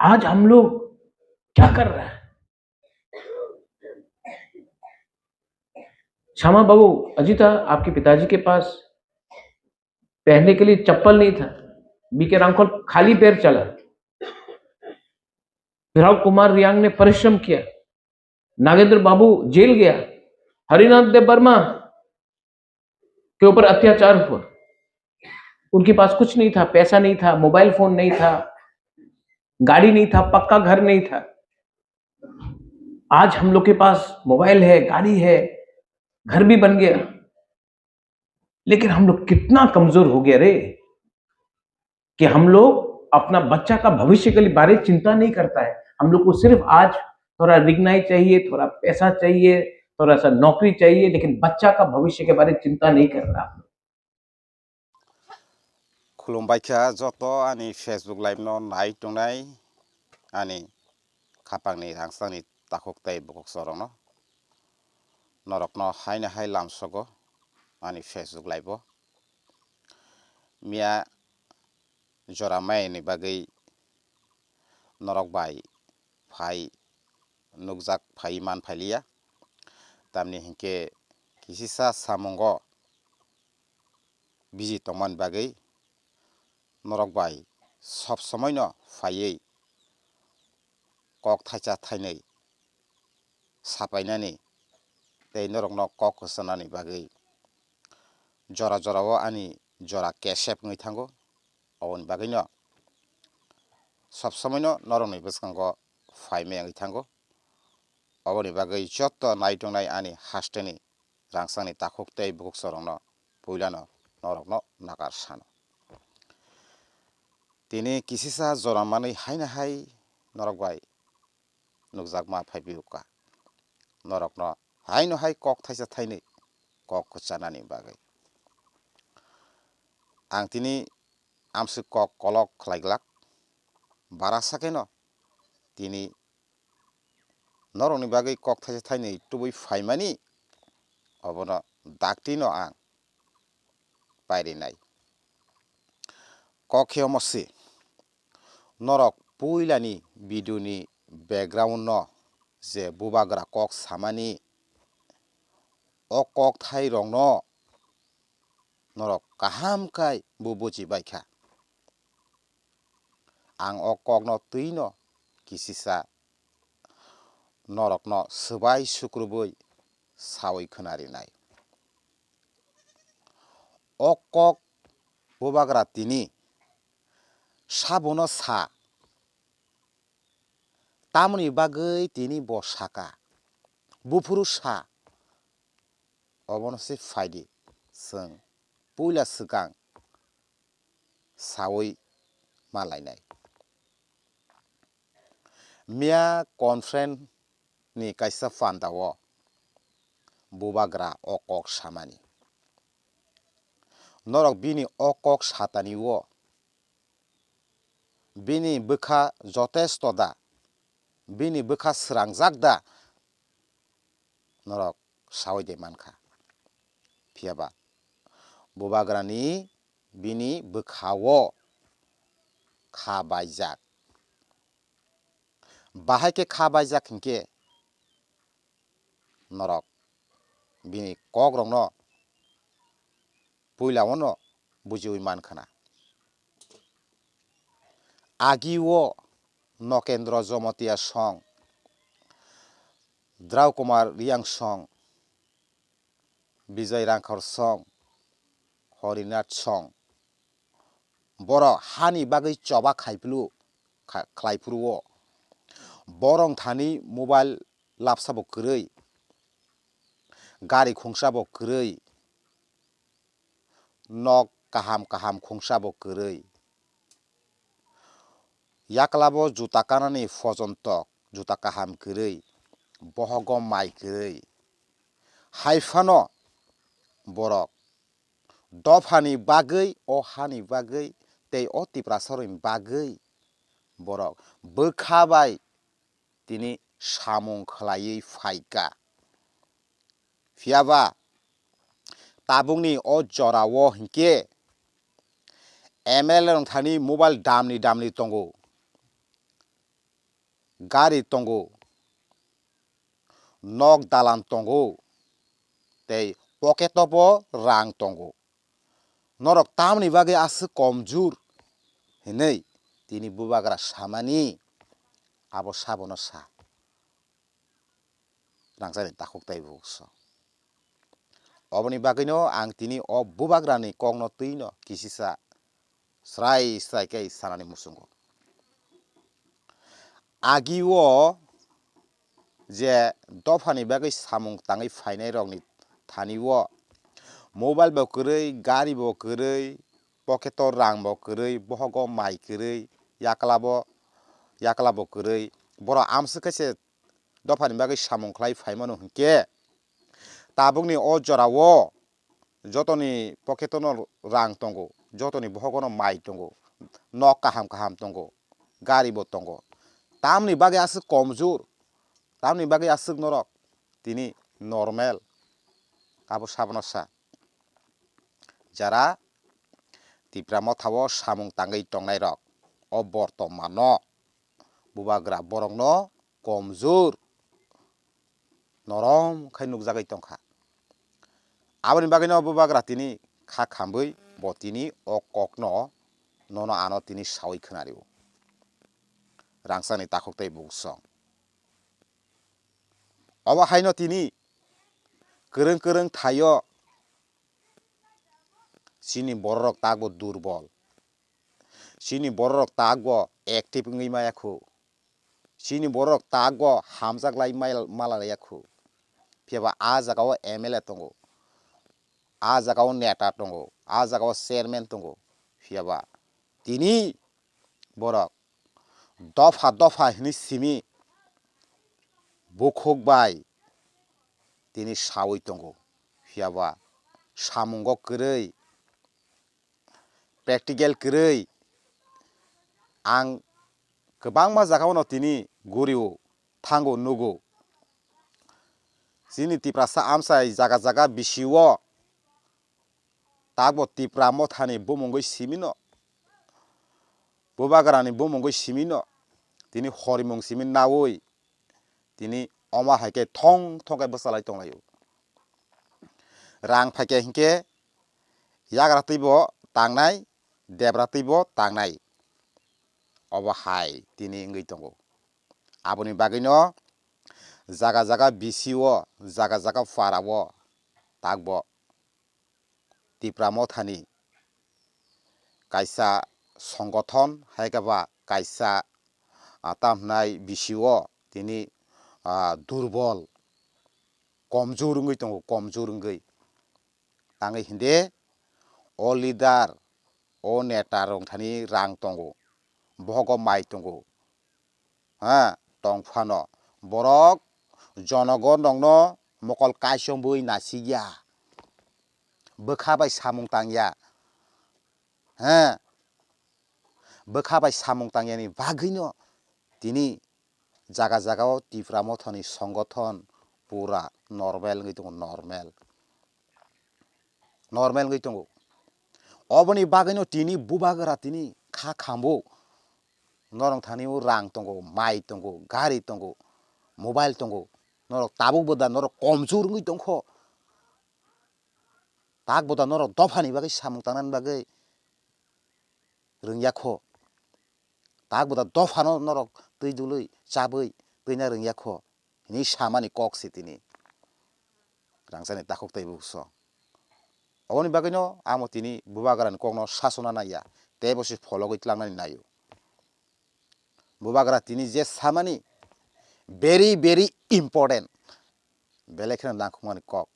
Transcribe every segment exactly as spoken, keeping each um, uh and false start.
आज हम लोग क्या कर रहा है? श्यामा बाबू, अजिता, आपके पिताजी के पास पहनने के लिए चप्पल नहीं था, बीके रांखल खाली पैर चला। राव कुमार रियांग ने परिश्रम किया, नागेंद्र बाबू जेल गया, हरिनाथ देव वर्मा के ऊपर अत्याचार हुआ। उनके पास कुछ नहीं था, पैसा नहीं था, मोबाइल फोन नहीं था, गाड़ी नहीं था, पक्का घर नहीं था। आज हम लोग के पास मोबाइल है, गाड़ी है, घर भी बन गया, लेकिन हम लोग कितना कमजोर हो गया रे, कि हम लोग अपना बच्चा का भविष्य के बारे चिंता नहीं करता है। हम लोग को सिर्फ आज थोड़ा रिगनाई चाहिए, थोड़ा पैसा चाहिए, थोड़ा सा नौकरी चाहिए, लेकिन बच्चा का भविष्य के बारे चिंता नहीं कर रहा हम लोग। Khulumbai kha joto ani Facebook live no nai tongnai ani khapangni rangchakni takhuk tei bukhuk chorokno. Norokno haino hai lamsogo ani Facebook live o. Miya jora mayani bagwi norok bai phai nukjak phai man phailiya. Tamni hinkhe kisisa samungo biji tongmani bagwi norok bai sob somoino phaiwi kok thaisa thainwi sapainani tei norokno kok kwchanani bagwi jora jorao ani jora kesep wngwi thango. Oboni bagwino sob somoino norokni bwskango phaimaya wngwi thango. Oboni bagwi joto naitongnai ani hasteni rangchakni takhuk tei bukhuk chorokno puilano norokno nakar sano. Tini kisisa jora manwi haino hai norok bai nukjakma phaiphiyokha. Norokno haino hai kok thaisa thainwi kok kwchanani bagwi. Ang tini amswk kok kolok khlai glak. Barasa kheno tini norokni bagwi kok thaisa thainwi tubui phaimani, obono daktino ang pairinai. Kok khe omo se, norok puilani video ni background no je bubagra kok samani, o kok thai rokno norok kaham khai bo buji bai kha. Ang o kokno twino kisisa norokno swbai sukrubui saui khwnarinai. O kok bubagra tini sabono sa, tamoni bagwi tini bo saka, buphuru sa, obono se phaidi chwng puila swkang saui ma lainai. Miya conference ni kaisa panda o bubagra o kok samani. Norok bini o kok satani o bini bwkha jotesto da, bini bwkha srangjak da, norok saui de mankha. Phiyaba bubagrani bini bwkha o kha baijak. Bahai khe kha baijak hinkhe norok bini kokrokno puila ono bujiui man khna. Agi o Nokendro Jomotia song, Drau Kumar Riang song, Bijay Rangkhor song, Horinath song, borok hani bagwi choba khaiphlu kha-, khlaiphuru o. Borok thani mobile lapsa bo kwrwi, gari khungsa bo kwrwi, nok kaham kaham khungsa bo kwrwi. Yaklabo juta kanani fojontok juta kaham kwrwi, bohogo mai kwrwi. Hai phano borok dophani bagwi, o hani bagwi tei o Tiprasarokni bagwi borok bwkha bai tini samung khlaiwi phaikha. Phiyaba tabukni o jorao hinkhe M L A rok thani mobile damni damni tongo. gari tongo, nok dalan tongo, tei pocket o bo rang tongo. Norok tamni bagwi aswk komjur hinwi tini bubagra samani abo sabono sa. Rangchakni takhuk tei bukso. Oboni bagwino ang tini o bubagrani kokno twino kisisa srai srai khe sanani muchungo. Agi o je dophani bagwi samung tangwi phainai rokni thani o mobile bo kwrwi, gari bo kwrwi, pocket o rang bo kwrwi, bohogo mai kwrwi, yakla bo, yakla bo kwrwi, borok amswk khe se dophani bagwi samung khlai phaimano hinkhe, tabukni o jorao jotoni pocket-o no rang tongo, jotoni bohogo no mai tongo, nok kaham kaham tongo, gari bo tongo. Tamni bagwi aswk komjur, tamni bagwi aswk norok tini normal, abo sabono sa. Jara Tipra Motha o samung tangwi tongnai rok, o bortomano bubagra borokno komjur norom khai nukjagwi tongkha. Aboni bagwino bubagra tini kha khambwi bo tini o kokno nono ano tini sawi khwnario. Rangchakni takhuk tei bukso. Obo haino tini kwrwng kwrwng thaio chini bororok takbo durbol. Chini bororok takbo active wngwi maya khu. Chini bororok takbo hamjak lai mal-, mala laiya khu. Phiya ba a jaga o M L A tongo, a jaga o neta tongo, a jaga o chairman tongo. Phiya ba tini borok dopha dopha hinwi simi bukhuk bai tini sawi tongo. Phiya ba samungo kwrwi, practical kwrwi ang kwbangma jagao no tini gurio, thango, nugo. Chini Tiprasa amchai jaga jaga bisio takbo Tipra Mothani bumungwi simino, bubagrani bumungwi simino, tini horimung simi naui, tini omo hai khe thong thong khe bwchalai tonglaio. Rang phaikhe hinkhe yagra twibo tangnai, debra twibo tangnai. Obo hai tini wngwi tongo. Aboni bagwino jaga jaga bisio, jaga jaga parao takbo Tipra Mothani kaisa songothon, hai khe ba kaisa, ah, tam hwnai bisio tini, ah, durbol, komjur wngwi tongo, komjur wngwi. Tangwi hinde o leader, o neta rok thani rang tongo, bohogo mai tongo, ha, tong phano borok jonogon rokno mokol kaichom bui nasikya, bwkha bai samung tangya, ha, bwkha bai samung tangyani bagwino tini jaga jaga o Tipra Mothani songothon pura normal wngwi tongo, normal, normal wngwi tongo. Oboni bagwino tini bubagra tini kha khambo. Norok thani o rang tongo, mai tongo, gari tongo, mobile tongo. Norok tabuk bo da norok komjur wngwi tongkho. Tak bo da norok dophani bagwi samung tangnani bagwi rwngya kho. Tak bo da dophano norok twi dului chabwi twina rwngya kho. Hini samani kok se tini. Rangchakni takhuk tei bukso. Oboni bagwino amo tini bubagrani kokno sasona naiya, tei bo se phologwi tlangnani naio. Bubagra tini je samani very, very important. Belai kheno nangkukmani kok.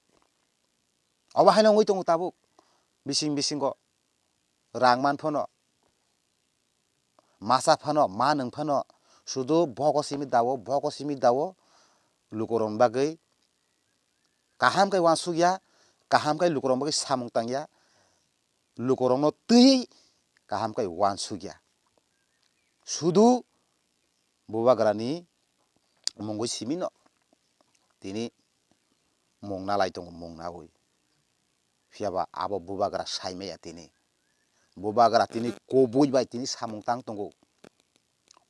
Obo haino wngwi tongo tabuk bising bisingo rang man phano, masa phano, ma nwng phano, sudu bogo simi dawo, bogo simi dawo, lukurokni bagwi kaham khe uansukya, kaham khe lukurokni bagwi samung tangya, lukurokno twi kaham khe uansukya. Sudu bubagrani mungwi simino tini mung nalai tongo, mung naui. Phiya ba abo bubagra saimaya tini. Bubagra tini kubui bai tini samung tang tongo.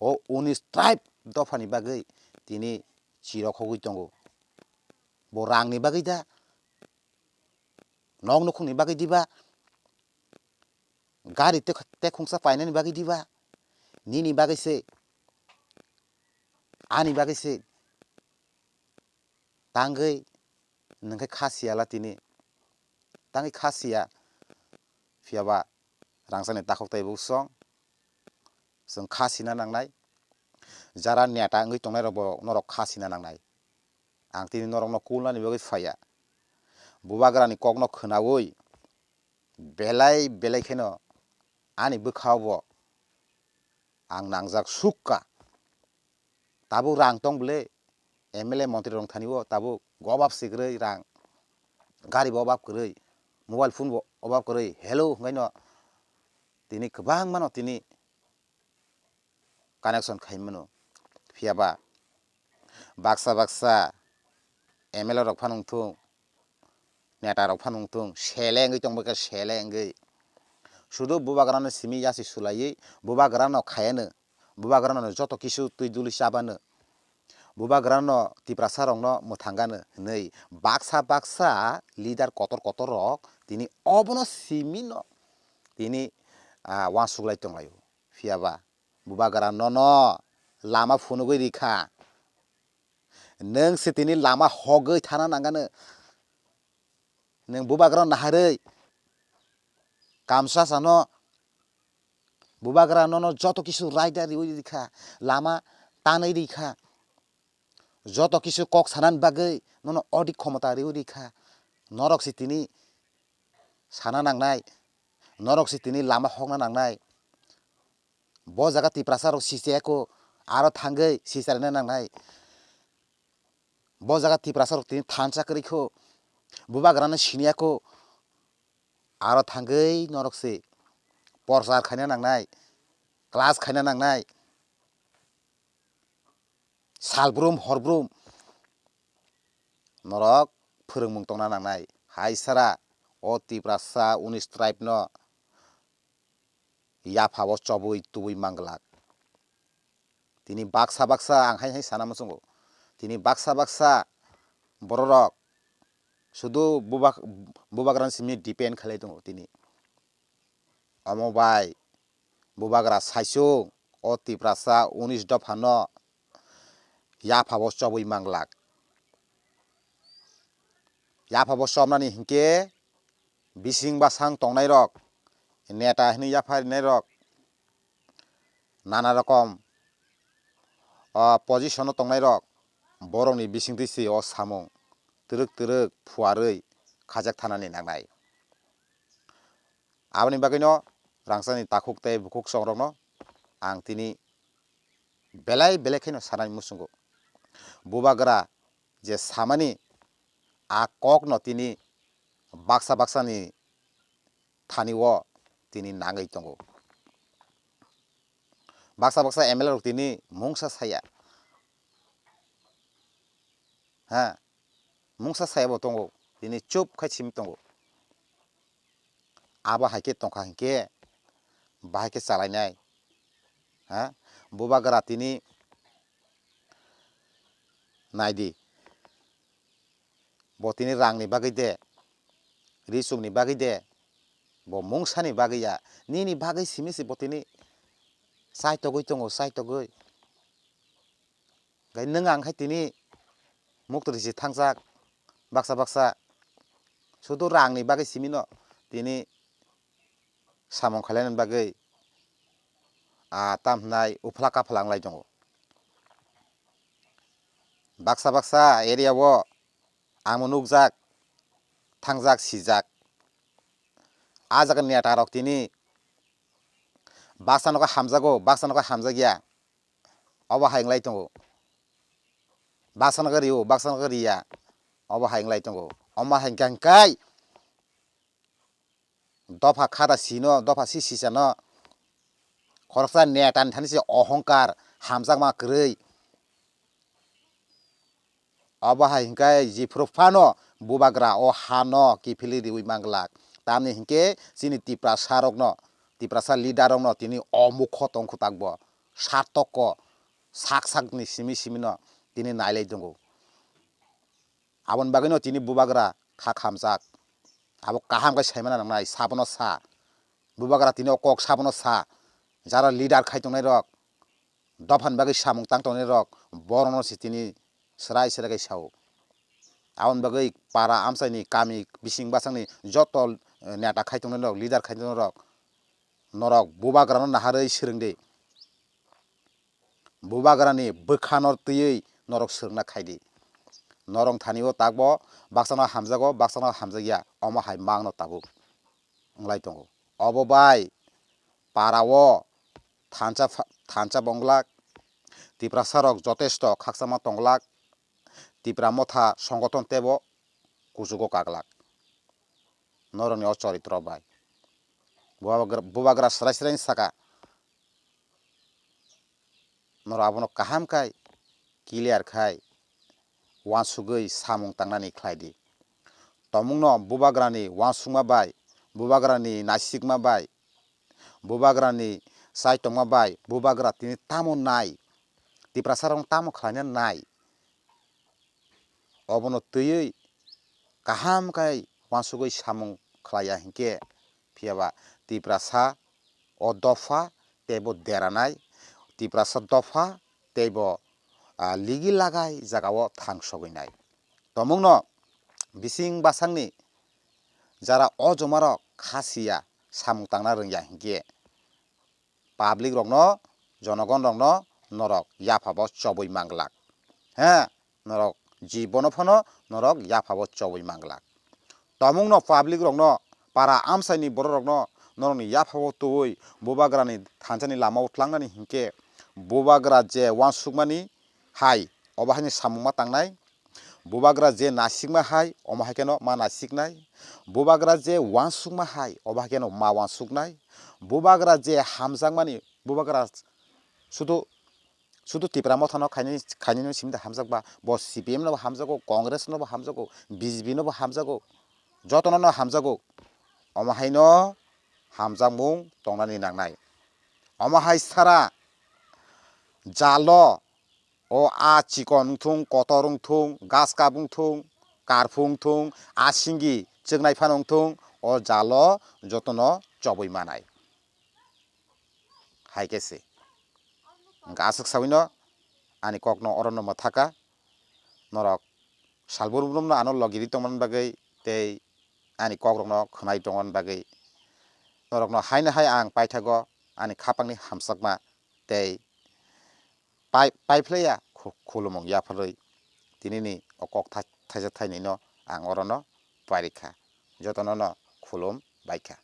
O unis tribe dophani bagwi tini chirok hogwi tongo. Bo rangni bagwi da, nok nukhungni bagwi diba, gari tek-, tekhungsa painani bagwi diba, nini bagwi se, ani bagwi se, tangwi nwng khe kha siyala tini, tangwi kha siya, phiyaba rangchakni takhuk taibo song, chwng kha sina nangnai, jara neta wngwi tongnai rokbo norok kha sina nangnai. Ang tini norokno kulnani bagwi phaiya. Bubagrani kokno khwnaui belai belai kheno ani bwkhao bo ang nangjak sukha. Tabuk rang tong bwle, M L A montri rok thani o tabuk gobab se kwrwi rang, gari bo obab kwrwi, mobile phone bo obab kwrwi, hello hwnkhai no tini kwbangma no tini connection khai mano. Phiyaba baksa baksa M L A rok phano wngthung, neta rok phano wngthung, sele wngwi tongbai kha, sele wngwi. Sudu bubagrano simi yasi sulaiwi bubagrano khayano, bubagrano joto kisu twi duli chabano, bubagrano Tiprasa rokno mwthangano hwnwi baksa baksa leader kotor kotor rok tini obono simino tini, ah, uansuklai tonglaio. Phiyaba bubagra nono lama phunugwi rikha. Nwng se tini lama hogwi thana nangano. Nwng bubagra naharwi kamsa sano bubagra nono joto kisu raida riwi rikha, lama tanwi rikha. Joto kisu kok sanani bagwi nono odik khomota riwi rikha. Norok se tini sana nangnai, norok se tini lama hokna nangnai. Bo jaga Tiprasa rok sichaya kho, aro thangwi sicharina nangnai. Bo jaga Tiprasa rok tini thansa kwrwi kho, bubagrano siniya kho, aro thangwi norok se porchar khaina nangnai, class khaina nangnai. Salbrum horbrum norok phwrwngmung tongna nangnai. Hai sara o Tiprasa unis tribe no yaphao chobwi tubui manglak. Tini baksa baksa ang hai hai sana muchungo. Tini baksa baksa bororok sudu bubak-, bubagrani simi depend khalai tongo tini. Omo bai bubagra saichung o Tiprasa unis dophano yaphao chobwi manglak. Yaphao chobnani hinkhe bising basang tongnairok, neta hinwi yapha rinairok, nana rokom, o, position-o tongnairok, borokni bisingtwi se o samung twrwk twrwk phuarwi khajak thanani nangnai. Aboni bagwino rangchakni takhuk tei bukhuk songrokno ang tini belai belai kheno sanani muchungo. Bubagra je samani a kokno tini baksa baksani thani o tini nangwi tongo. Baksa baksa M L A rok tini mungsa saya. Ha, mungsa saya bo tongo, tini chup khai simi tongo. Abo hai khe tongkha hinkhe bahai khe chalainai. Ha, bubagra tini naidi. Bo tini rangni bagwi de, ri chukni bagwi de, bo mungsani bagwi ya, nini bagwi simi se bo tini chaitogwi tongo, chaitogwi. Gai nwng ang khai tini muktwi se thangjak baksa baksa, sudu rangni bagwi simino tini samung khlainani bagwi, ah, tam hwnai uphla kaphla wnglai tongo. Baksa baksa area o ang bo nukjak, thangjak, sijak. A jaga neta rok tini baksa no khe hamjago, baksa no khe hamjakya. Obo hai wnglai tongo. Baksa no khe rio, baksa no khe riya. Obo hai wnglai tongo. Omo hai wngkha hwnkhe dopha khata sino, dopha si sisano khoroksa neta ni thani se ohongkar hamjakma kwrwi. Obo hai hwnkhe jephuru phano bubagra o hano kiphilwi riwi manglak. Tamni hwnkhe chini Tiprasa rokno, Tiprasa leader rokno tini o mukho tongkhu takbo, sartokko. sak sakni simi simino tini nailai tongo. Aboni bagwino tini bubagra kha khamjak. Abo kaham khe saimana nangnai, sabono sa. Bubagra tini o kok sabono sa. Jara leader khai tongnai rok, dophani bagwi samung tang tongnai rok, borokno se tini swrai swrai khe sao. Aboni bagwi para amchaini kami bising bwsakni joto, eh, neta khai tongnai rok, leader khai tongnai rok, norok bubagrano naharwi swrwng di. Bubagrani bwkhano twiwi norok swrwngna khai di. Norok thani o takbo baksano hamjago, baksano hamjakya, omo hai mangno tabuk wng lai tongo. Obo bai para o thansa pha-, thansa bo wng glak, Tiprasa rok jotesto khakchangma tong glak, Tipra Motha songothon teibo kuchugo kaglak norokni o choritro bai. Bubagra, bubagra swrai swrai saka. Norok abono kaham khai clear khai uansugwi samung tangnani khlai di. Tomungno bubagrani uansukma bai, bubagrani naisikma bai, bubagrani chaitokma bai, bubagra tini tamo nai, Tiprasarokno tamo khlaina nai, obono twiwi kaham khai uansugwi samung khlaiya hinkhe, phiyaba Tiprasa o dopha teibo deranai, Tiprasa dopha teibo, ah, ligi lagai jagao thang sogwi nai. Tomungno bising bwsakni jara o jomarok kha siya samung tangna rwngya hinkhe, public rokno, jonogon rokno norok yaphabo chobwi manglak. He, norok jibono phano norok yaphabo chobwi manglak. Tomungno public rokno, para amchaini borok rokno norokni yaphabo tubui bubagrani thansani lamao tlangnani hinkhe, bubagra je uansukmani hai, obo haino samung ma tangnai. Bubagra je nasikma hai, omo hai kheno ma nasiknai. Bubagra je uansukma hai, obo hai kheno ma uansuknai. Bubagra je hamjakmani, bubagra sudu, sudu Tipra Mothano khainani, khainani simi da hamjakba, bo C P M no bo hamjago, Congress no bo hamjago, B J P no bo hamjago, jotono no hamjago. Omo haino hamjakmung tongnani nangnai. Omo hai sara jalo o a chikon wngthung, kotor wngthung, gas kap wngthung, karphu wngthung, a singgi chwknai phano wngthung, o jalo jotono chobwi manai. Hai khe se. Hwnkhe aswk sawino ani kokno orono mwthaka. Norok salbrum brumno ano logiri tongmani bagwi tei ani kokrokno khwnai tongmani bagwi norokno haino hai ang paithago ani khapangni hamjakma tei pai-, paiphlaiya khu-, khulumung yapharwi tinini o kok thai-, thaisa thainwino ang orono pairikha. Jotonono khulum baikha.